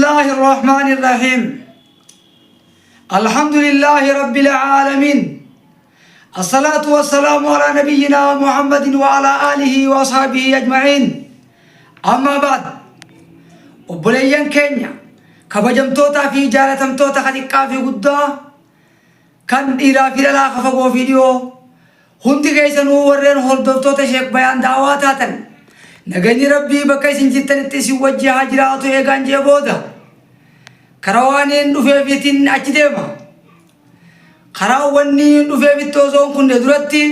الله الرحمن الرحيم الحمد لله رب العالمين الصلاة والسلام على نبينا محمد وعلى آله وأصحابه أجمعين أما بعد. Obboleeyyan keenya kabajamtootaa fi jaalatamtoota, kan xiqqaa fi guddaa, kan dhiiraa fi dhalaa, ka fagoo fi dhiyoo, hundi keessanuu warreen hordoftoota Sheek Bayaan Daawaa taatan, nageenyi Rabbii bakka isin jirtanitti isin wajji haa jiraatu. Eegaan jee booda, karaa waaniin dhufeefiitiin achi deema. Karaa wanni dhufeefitti osoo hin kunne duratti,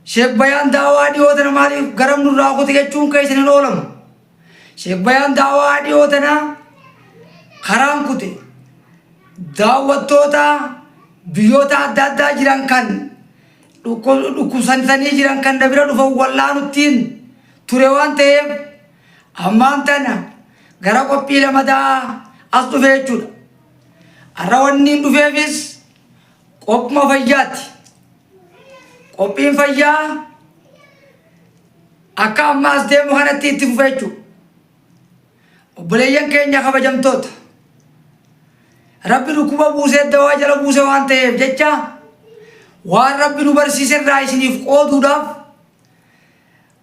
Sheek Bayaan Daawaa dhiyoo tana maaliif garam nurraa kute jechuun keessan hin oolamu. Sheek Bayaan Daawaa dhiyoo tana karaan kute daawwattoota biyyoota adda addaa jiran kan dhukkubsatanii jiran kan na bira dhufan wallaanuttiin ture waan ta'eef, ammaan tana gara qophii lamadaa as dhufe jechuudha. Har'a wanni hin dhufeefis qophuma fayyaati. Qophiin fayyaa akka amma as deemu kanatti itti fufe jechuudha. Obboleeyyan keenya kabajamtoota, Rabbi dhukkuba buusee dawaa jala buuse waan ta'eef jecha, waan Rabbi nu barsiise irraa isiniif qooduudhaaf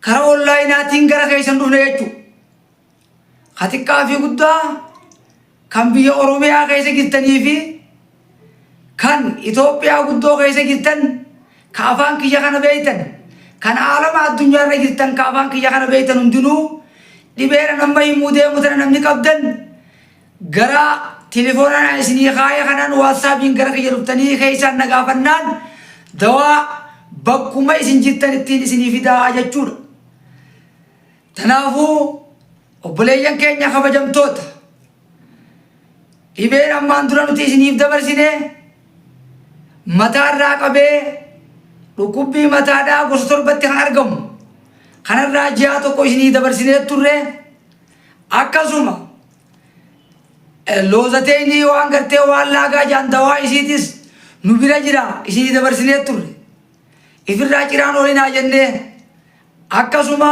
karaa onlaayinaatiin gara keessan dhufne jechuudha. Ka xiqqaa fi guddaa, kan biyya Oromiyaa keessa jirtanii fi kan Itoophiyaa guddoo keessa jirtan, ka afaan kiyya kana beektan, kan aalama addunyaa irra jirtan, ka afaan kiyya kana beektan hundinuu, dhibeera nama himuu deemu tana namni qabdan gara telefoonaan isinii kaaya kanaan WhatsAppiin gara kiyya dhuftanii keessaan na gaafannaan, dawaa bakkuma isin jirtan ittiin isinii fidaa jechuudha. Kanaafuu obboleeyyan keenya kabajamtoota, dhibeen ammaan dura nuti isiniif dabarsine mataarraa qabee dhukkubbii mataadhaa gosa torbatti kan argamu kanarraa ji'a tokko isinii dabarsinee turre. Akkasuma loozateynii waan gartee waan laagaa jaan dawaa isiitis nu bira jira, isinii dabarsinee turre, ifirraa ciraan oolinaa jennee. Akkasuma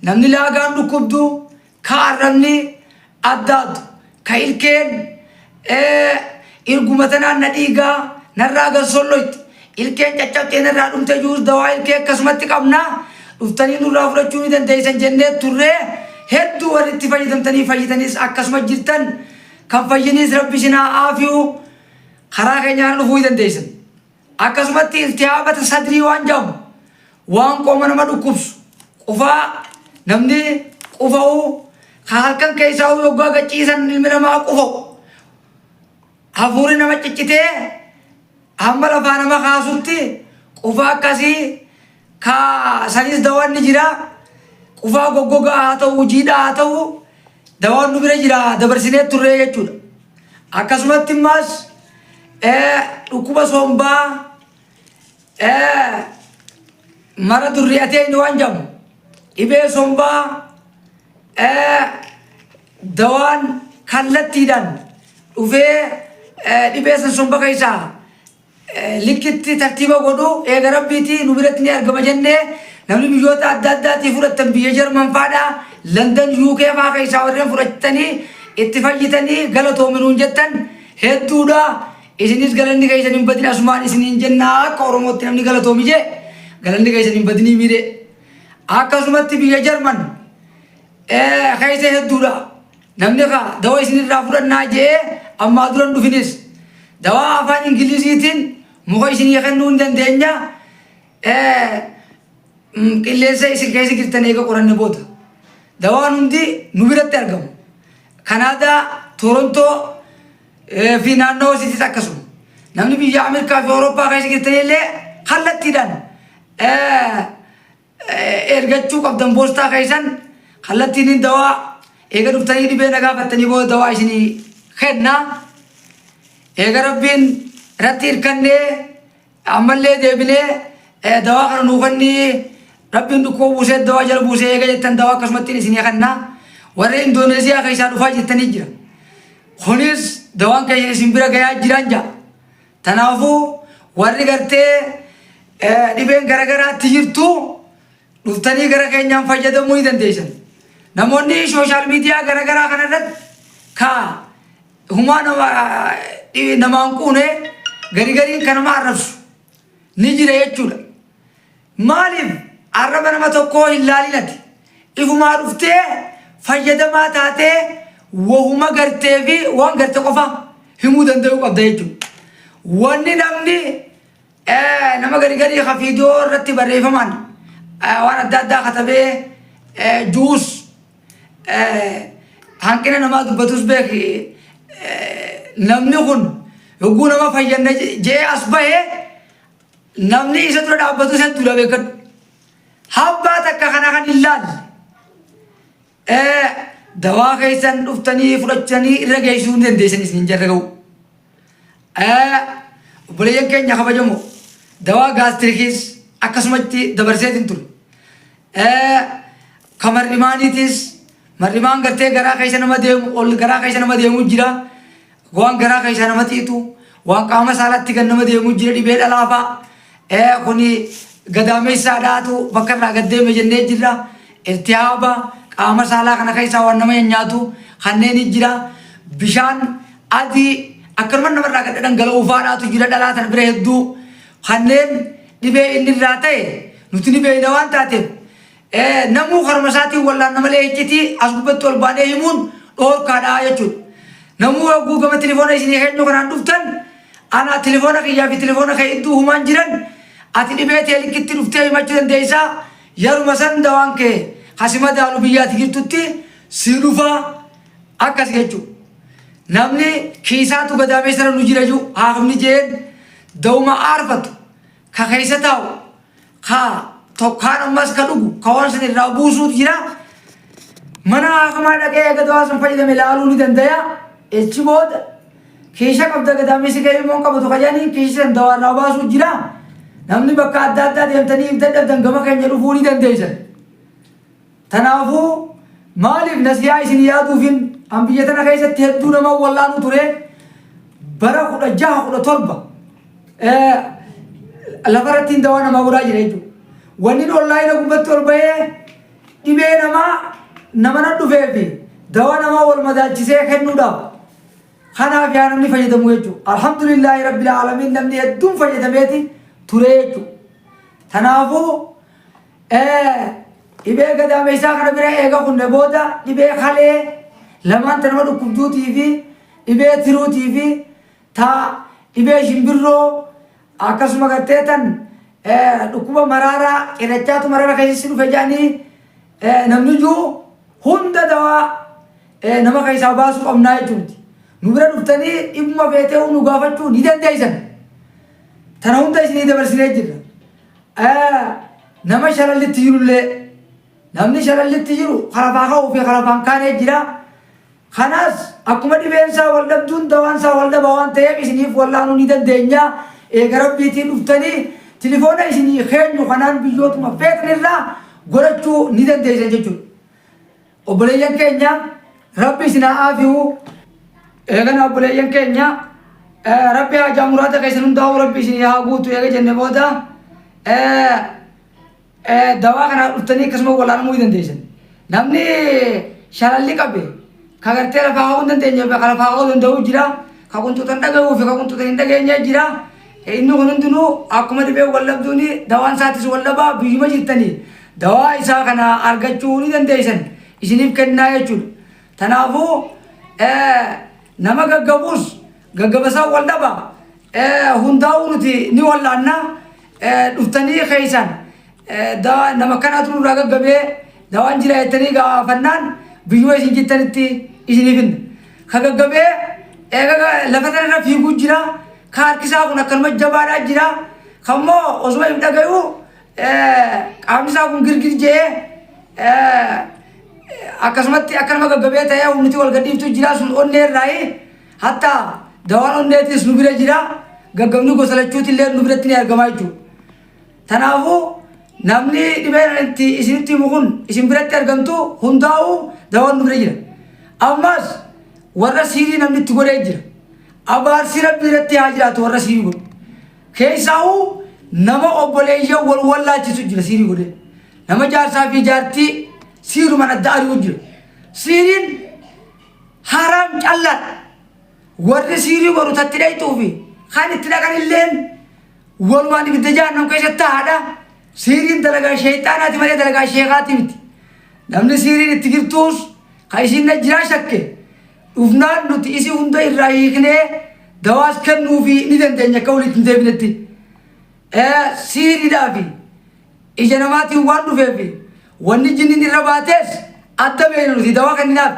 namni laagaan dhukkubdu, ka arrabni addaatu, ka ilkeen irguma tanaan na dhiigaa, narraa gassolloyte, ilkeen caccabxee narraa dhumte juus, dawaa ilkee akkasumatti qabna, dhuftanii nurraa fudhachuu ni dandeessan jennee turre. Hedduu warri itti fayyadamtanii fayyitanis akkasuma jirtan, kan fayyiniis Rabbi isin haa aafiyu, karaa keenyaan dhufuu ni dandeessan. Akkasumatti iltihaabata sadrii waan jedhamu, waan qooma nama dhukkubsu, qufaa namni qufa'u, ka halkan keessaa yoggaa gachiisan ilmi namaa qufa'u, hafuurri nama ciccitee hamma lafaa nama kaasutti qufaa akkasii ka sanis dawaan ni jira. Qufaa goggogaa haa ta'u, jiidhaa haa ta'u, dawaan nu bira jira, dabarsinee turree jechuudha. Akkasumatti immaas dhukkuba sombaa, mara durri'atee inni waan jedhamu, dhibee sombaa, dawaan kallattiidhaan dhufee dhibee san somba keessaa likkitti tartiiba godhu eega Rabbiiti nu biratti ni argama jennee, namni biyyoota adda addaatii fudhattan, biyya Jarman faadhaa, London, UK faa keessaa warreen fudhatanii itti fayyitanii galatoomi nuun jettan hedduudha. Isinis galanni keessan hin badin asumaan isiniin jennaa. Akka Oromootti namni galatoomi jee galanni keessan hin badinii miidhe. Akkasumatti biyya Jarman keessa hedduudha. Namni ka dawaa isinirraa fudhannaa jee ammaa duran dhufinis, dawaa afaan Ingiliziitiin muka isinii kennuu hin dandeenya. Qilleensa isin keessa jirtan eega qoranne booda. Dawaan hundi nu biratti argamu. Kanaadaa, Torontoo fi naannoo isiitis akkasuma. Namni biyya Ameerikaa fi Awurooppaa keessa jirtanillee kallattiidhaan ergachuu qabdan poostaa keessan, kallattiin dawaa eega dhuftanii dhibee na gaafattanii booda dawaa isinii kenna. Eega Rabbiin irratti hirkannee ammallee deebinee dawaa kana nuu kennii, Rabbiin dhukkubaa buusee dawaa jala buusee eega jettan, dawaa akkasumatti isinii kenna. Warri Indooneeziyaa keessaa dhufaa jirtanii jira. Kunis dawaan keessan isin bira gayaa jiran jaa. Kanaafuu warri gartee dhibeen garagaraatti jirtu dhuftanii gara keenyaan fayyadamuu ni dandeessan. Namoonni social media garagaraa kanarratti Ka humaa nama namaan quune gari gariin kan nama arrabsu ni jira jechuudha. Maaliif arraba nama tokkoo hin laalin ati? Ifumaa dhuftee fayyadamaa taatee wahuma gartee fi waan garte qofa himuu danda'uu qabda jechuudha. Wanni namni nama gari garii ka viidiyoo irratti barreeffamaan waan adda addaa katabee juus hanqina namaa dubbatus beeki namni kun yogguu nama fayyanna je'ee as bahee namni isa dura dhaabbatus hedduudha beekadhu. Habbaa takka kana kan hin laalle dawaa keessan dhuftanii fudhachanii irra geessuu hin dandeessan isin jarra ga'u. Obboleeyyan keenya kabajamoo dawaa gaastirikiis akkasumatti dabarseetiin ture. Ka mar'imaaniitis mar'imaan gartee garaa keessa nama deemu ol garaa keessa nama deemu jira. Waan garaa keessa nama xiixu waan qaama saalaatti kan nama deemu jira dhibee dhalaa fa'a. Kuni gadaameessaadhaatu bakka irraa gad deeme jennee jirra. Iltihaaba qaama saalaa kana keessaa waan nama nyaatu kanneen jira. Bishaan adii akkanuma namarraa gad dhangala'u faadhaatu jira dhalaa tana bira hedduu kanneen dhibee inni irraa ta'e nuti ni beekna waan taateef namuu karuma isaatiin wallaanna malee iccitii as gubbatti ol baanee himuun dhoorkaadha jechuudha. Namuu yogguu gama tilifoona isinii keenyu kanaan dhuftan ana tilifoona kiyyaa fi tilifoona kee idduu humaan jiran ati dhibee tee likkitti dhuftee himachuu dandeessaa yeruma san dawaan kee kasi madaalu biyya ati jirtutti si dhufaa akkas jechuudha. Namni kiisaatu gadaameessarra nu jira jiru haakimni jeen dawuma aarfatu ka keessa taa'u ka tokkaan ammas ka dhugu ka waan san irraa buusuutu jira. Mana haakimaa dhaqee eega dawaa san fayyadame laaluu ni dandaya. Echi booda kiisha qabda gadaameessi kee ilmoon qabatu ka jedhanii kiisha san dawaa irraa baasuu jira. Namni bakka adda addaa deemtanii dadhabdan gama keenya dhufuu ni dandeessan. Tanaafuu maaliif nasihaa isin yaaduufin an biyya tana keessatti hedduu nama wallaanuu ture bara 16 17 lafa irratti dawaa namaa godhaa jira jechuudha. Wanni onlaayina gubbatti ol bahee dhibee namaa nama na dhufee fi dawaa namaa wal madaalchisee kennuudhaaf kanaaf yaa namni fayyadamu jechuudha. Alhamdulillaahi rabbil aalamiin namni hedduun fayyadameeti ture jechuudha. Tanaafuu Dhibee gadaameessaa kana bira eega kunne booda dhibee kalee lamaan ta nama dhukkubduutii fi dhibee tiruutii fi ta dhibee shimbirroo akkasuma gartee tan dhukkuba maraaraa cirrachaatu maraara keessa si dhufe jedhanii namni jiru hunda dawaa nama keessaa baasuu qabnaa jechuuti. Nu bira dhuftanii dhibuma feetee nu gaafachuu ni dandeessan. Tana hunda isinii dabarsinee jirra. Nama shalallitti jirullee namni shalallitti jiru kalafaa ka'uu fi kalafaan kaanee jira. Kanaas akkuma dhibeen isaa wal dhabduun dawaan isaa wal dhaba waan ta'eef isiniif wallaanuu ni dandeenya. Eega rabbiitiin dhuftanii tilifoona isinii keenyu kanaan biyyootuma feetanirraa godhachuu ni dandeessan jechuudha. Obboleeyyan keenya Rabbi isin haa aafi'u. Eegana obboleeyyan keenya Rabbi haajaa muraada keessan hundaa'u Rabbi isin haa guutu eega jenne booda dawaa kana dhuftanii akkasuma wal'aanamuu ni dandeessan. Namni shalalli qabe ka gartee lafaa ka'uu hin dandeenye ka lafaa ka'uu danda'u jira. Ka qunxuutan dhaga'uu fi ka qunxuutan hin dhageenye jira. Inni kun hundinuu akkuma dhibee wal dhabduuni dawaan isaatis wal dhabaa biyyuma jirtanii dawaa isaa kana argachuu ni dandeessan isiniif kennaa jechuudha. Tanaafuu nama gaggabuus gaggabasaa wal dhaba hundaa'uu nuti ni wallaanna dhuftanii keessan nama kanaatu nurraa gaggabee dawaan jira jettanii gaafannaan biyyuma isin jirtanitti isiniif hinna. Ka gaggabee eega lafa tanarra fiiguu jira. Ka harki isaa kun akkanuma jabaadhaa jira. Ka immoo osuma hin dhagayu qaamni isaa kun girgir je'ee akkasumatti akka nama gaggabee ta'ee humniti wal gadhiiftu jira sun onnee irraayi. Hatta dawaan onneetis nu bira jira. Gaggabni gosa lachuuti illee nu biratti ni argamaa jechuudha. Tanaafuu namni dhibeen itti isinitti himu kun isin biratti argamtu hundaa'u dawaan nu bira jira. Ammas warra siirii namni itti godhee jira. Abaarsi rabbii irratti haa jiraatu warra siirii godhu. Keessaa'u nama obboleeyyan wal wallaalchisu jira siirii godhee. Nama jaarsaa fi jaartii siirumaan adda ari'u jira. Siiriin Haraam callaadha. Warri siirii godhu tatti dhayxuu fi kan itti dhaqan illeen walumaan ibidda jahannam keessa taa'aadha. Siiriin dalagaa sheeyxaanaati malee dalagaa sheekaati miti. Namni siiriin itti jirtuus kan isiin na jiraa shakke dhufnaan nuti isii hunda irraa hiiknee dawaas kennuufii ni dandeenya akka walitti hin deebinetti. Siiriidhaa fi ija namaatiin waan dhufeef wanni jinniin irra baatees adda beekna nuti dawaa kenninaaf.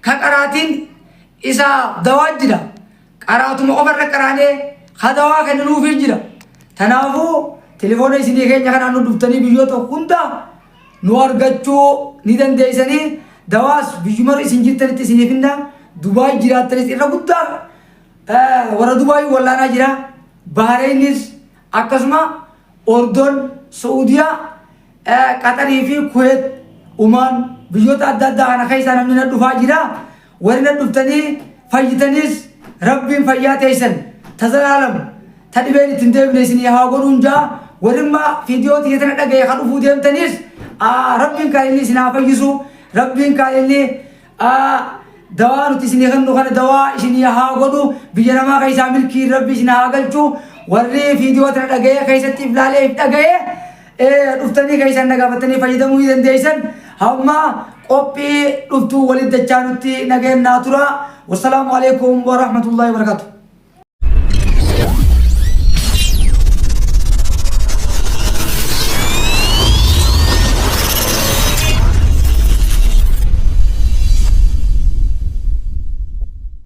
Ka qaraatiin isa dawaa jira. Qaraatuma qofa irra qaraanee ka dawaa kenninuufii jira. Tanaafuu telefoona isinii keenya kanaan nu dhuftanii biyyoota hunda nu argachuu ni dandeessanii dawaas biyyuma isin jirtanitti isinii finna. Dubaay jiraattanis irra guddaa warra Dubaay wallaanaa jira. Bahareenis akkasuma Ordon, Su'uudiyaa, Qaxarii fi Kuweet, Umaan biyyoota adda addaa kana keessaa namni na dhufaa jira. Warri na dhuftanii fayyitanis Rabbiin fayyaa teessan ta zalaalam ta dhibeen itti hin deebine isinii haa godhuun jaa. Warri imma fiidiyoo tiyya tana dhagaye ka dhufuu deemtanis Rabbiin kan inni isin haa fayyisu. Rabbiin kan inni Dawaa nuti isinii kennu kana dawaa isinii haa godhu. Biyya namaa keessaa milkii Rabbi isin haa galchu. Warri viidiyoo tana dhaga'ee keessatti if laalee if dhaga'ee dhuftanii keessan na gaafatanii fayyadamuu ni dandeessan. Hamma qophii dhuftuu walitti dachaa nutti nageen naa tura. Wassalaamu alaikum warahmatullahi wabarakatuh.